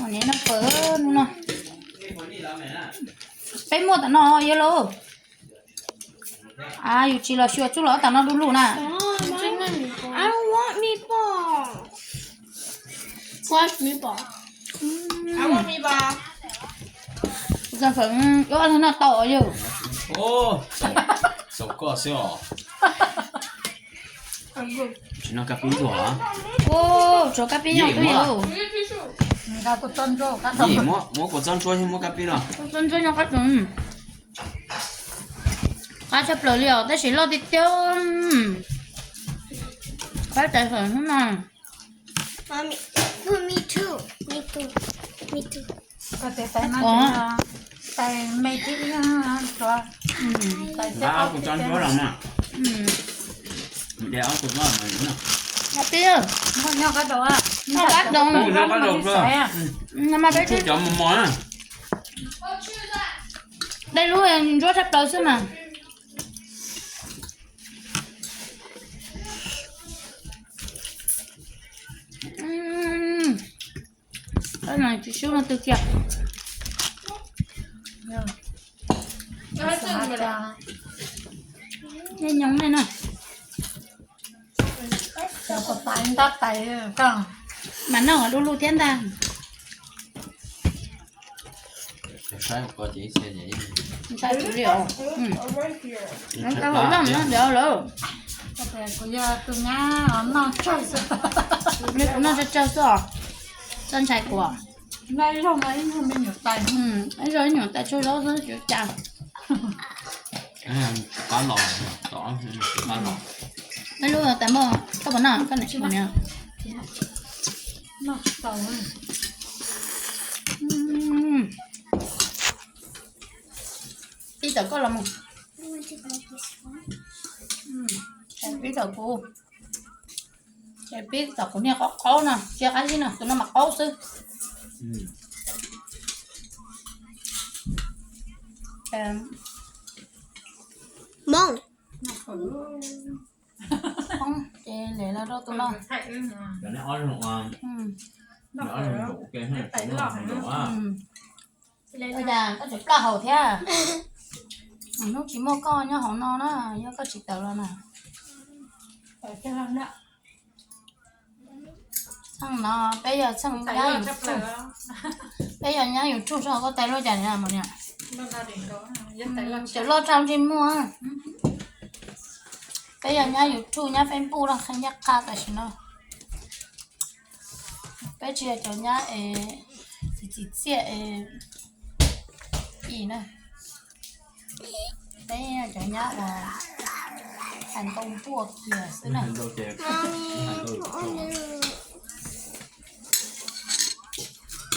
Niam no pawv no. Peb muaj tam no yog lauj. Yus tsis los xyuas tsuj los tam no du lug na. Txog fawm ua no tau yog. Tsis noj kab pib ua. Tsuav kab pib noj twb yog. Muab kua txob ntsuab thiab muab kab pib no. Qab tshaj plaws li os, tab sis loj tiag tiag. Qab tais fawm xwb na. Tais me tib tais ob kua txob ntsuab los na. Tais ob kua txob. Noj qab daus, noj qab daus. Cov mos mos na. Dej lub ntsuab tshaj plaws xwb mas. Tsis sub no twg kiag. Nyob nyob ne no. Mas noj du lug thiab ntag. Ntshai kuv li os. Ntshai kuv loj no ntiav lawm. Kuv yog tus nyab noj tsawg xwb. Kuv noj tsawg tsawg xwb os. Txhob ntshai kuv. Ib zaug ib nyuag tais tsawg zaub xwb tsis ua cas. Pab los, pab los. Ib lub tais npauj koj puas noj, koj niam tsis noj. Pib tawm koj los mus. Pib tawm kuv. Ces pib tom kuv niag qaub qaub no, cia qab zib no, tus no mas qaub xwb. Ces lem los rau tus no. Ua cas koj tseem plaj haus thiab? Hnub tsis muaj koj nyob hauv no na, yog koj tsis tawm los na. Txheej no peb yog txheej nyab YouTube, peb yog nyab YouTube tso koj tais loj cas niam mas niam. Cov loj tsa ntsej muag. Peb yog nyab YouTube nyab Facebook los qhia ncaj qha tam sim no. Peb tsis yog cov nyab es txiv txiv txiaj es i na. Peb yog cov nyab uas hais ntau npuaj kiag xwb na.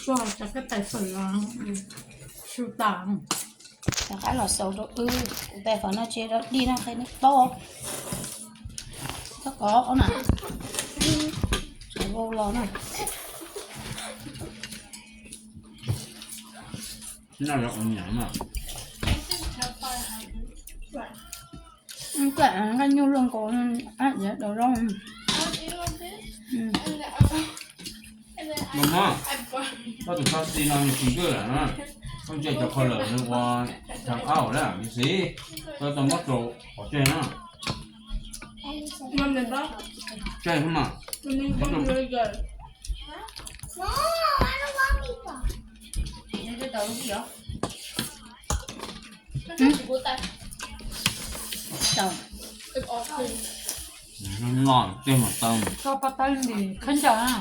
Tsuag cov koj tais fawm su tas. Rov qab los xaus rau wb, kuv tais fawm no tsis rau dij no qhia nej paub. Koj kov ob na, vau los na. Noj zoo ua niam na. Nqaij nyuj luaj nkaus, ab, daus zoo. Los mas, koj tus txhob txi no nws tsis nkawj lawm na. Koj ntsia cov kho lawm nws ua thav qab hauv na, nws xis, koj tau muab rau qhov tseg na. Tseg xwb mas. Noj tej mas tau. Koj pab tawb ntim khaub ncaws na.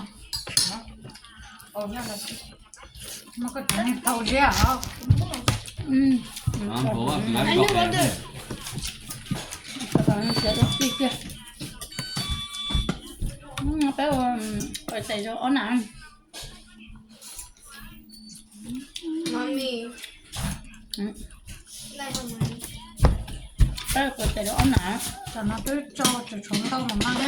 Muab koj cov neeg tau liab os. Peb ua tais rau ob na. Peb ua tais rau ob na. Tam no twb tso tsuav tshuav ntau los mas na.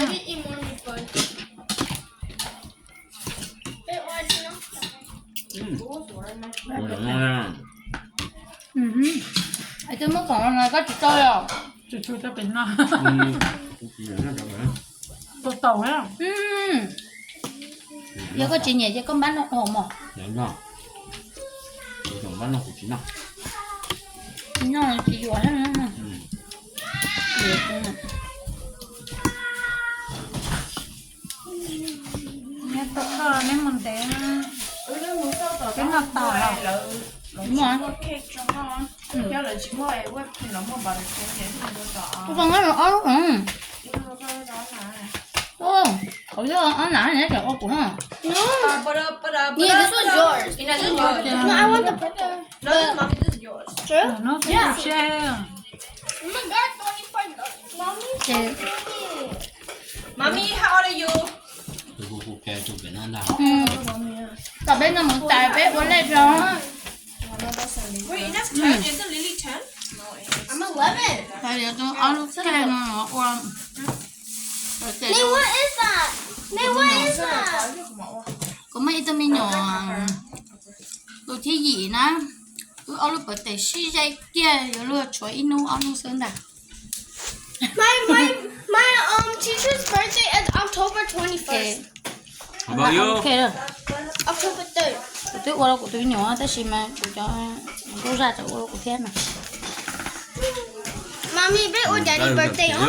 Es twb muab khoom no koj tsis tso os. Tsuas tshuav cov pem no. Tua taum na. Yog koj tsis nyiam ces koj npab noj dhau mog. Noj, tsis yuav. Neb mus ntev, peb noj tas. Kuv zoo ob lub. Qhov yog ob nas neb tseem ua kuv na. Ces Tom peb noj mus tas peb ua lej rau. Yuav ob lub txhej no ua. Kuv muaj ib tug me nyuam tus thib yim na, wb ob lub pawv tes sib zais kiag yuav luag tshuav ib hnub ob hnub xwb ntag. My, my, my um teacher's birthday is October twenty-first. Kuv twb ua rau kuv tus me nyuam tab sis mas kuv cov nkauj zaj tseem ua rau kuv thiab mas. Mommy, peb ua daddy birthday os.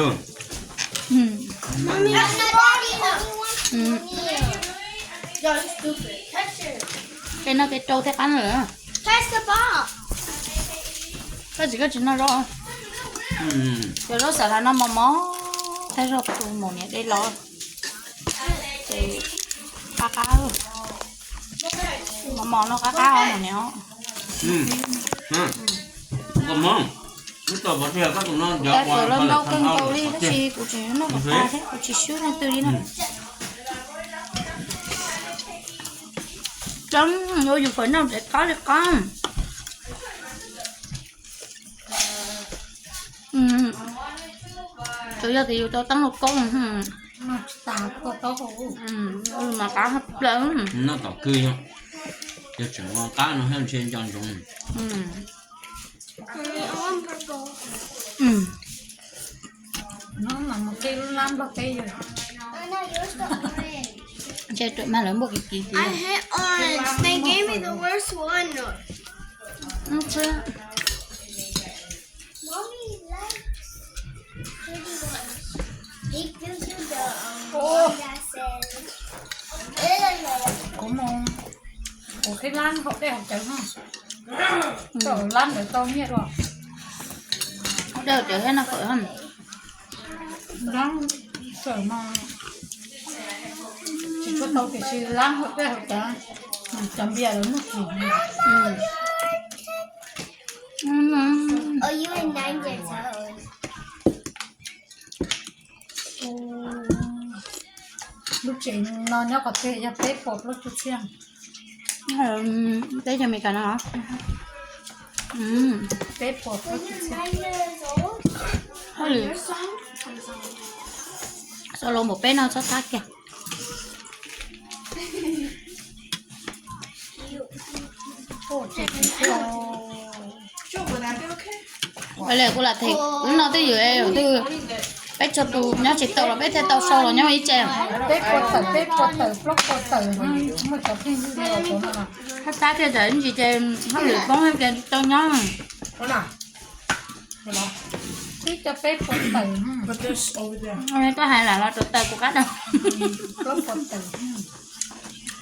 Mommy, that's the daddy one. Y'all stupid. Touch it. Peb noj peb rau thiab qab lawm. Touch the ball. Koj tsis, koj tsis noj zaub. Cov zaub xav hlawv no mos mos, thaj zaub tus maum niam de los. Ces qab qab, mos mos no qab qab os maum niam. Tais fawm los ntau kawg nkaus li tab sis kuv tseem noj kom tas thiab kuv tsis swb leej twg li na. Cov ua yus fawm noj pem qab li qab. Tsuas yog tias yus tau teeb luag koob, mas qab plaws. Noj tom kwj yog, yog tseem ua qab no thiab ntshe nco ntsoov. Ntshe tuam mag lawv npuaj kiv kiv tias. Kuv mus, kuv qhib lab hauv dej hauv cawv no, lab ntawd tau nyiaj dua. Hauv dej hauv cawv thiab no fawm. Lab fawm mas tsis tshua tau tiam sis lab hauv dej hauv cawv, cov npias lawv muaj tsis. Lub tsev no nyob qhov twg, yog peb puas plaub caug txhiab? Teb chaws Amelikas no. Peb puas plaub caug txhiab. Hauj lwm, xaus los npaum peb no txhob thab kiag. Li kuv lam them lub no twb ywm, twb peb txhua tus nyob tsis tau los peb thiaj tau sau los nyob ib tsev. Peb puas tawm, peb puas tawm, plaub puas tawm, muaj cov pheej li los. Thab thab thiaj tawm ntsis ces hauj lwm poob ces tau nyob. Twb cov peb puas tawm. Koj hais lam los rau taw kuv qab no. Plaub puas tawm,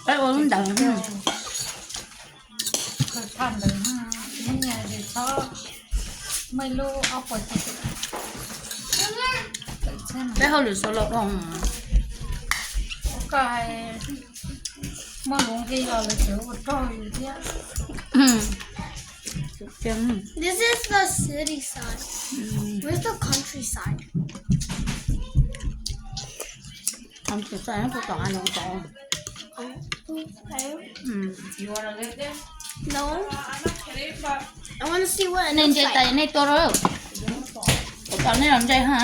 peb ua lub ntawd. Thaj ntawd, ib nyuag txhob muaj ib lub ob puas tawm. Peb hauj lwm xaus los dhau. Koj hais muaj luv nqi los lawv tseem ua raug yus thiab. This is the city side. Where's the countryside? Countryside no puas tom hav zoov tod. No. I want to see what it looks like. Nej ntse tas nej tuaj lawm. Kuv tos nej los ntse ha.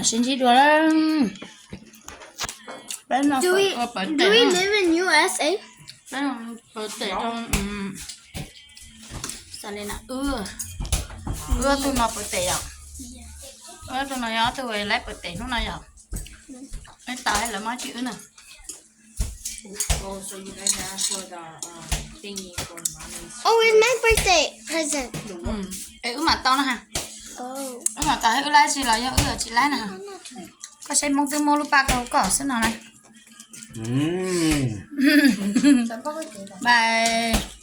Sib ntsib dua lawm. Peb no pawv tes, pawv tes rau. Xav li na, wb, wb tus no pawv tes yom. Tus no yog tus laib pem tes hnub no yog. Wb tau lawv muab tsis wb na. Oh, it's my birthday present. Es wb mam tau na ha. Wb mam tau, wb laib tsis los yog wb tsis laib na ha. Koj saib Hmoob twb muab lub paj rau koj xwb no na. Bye.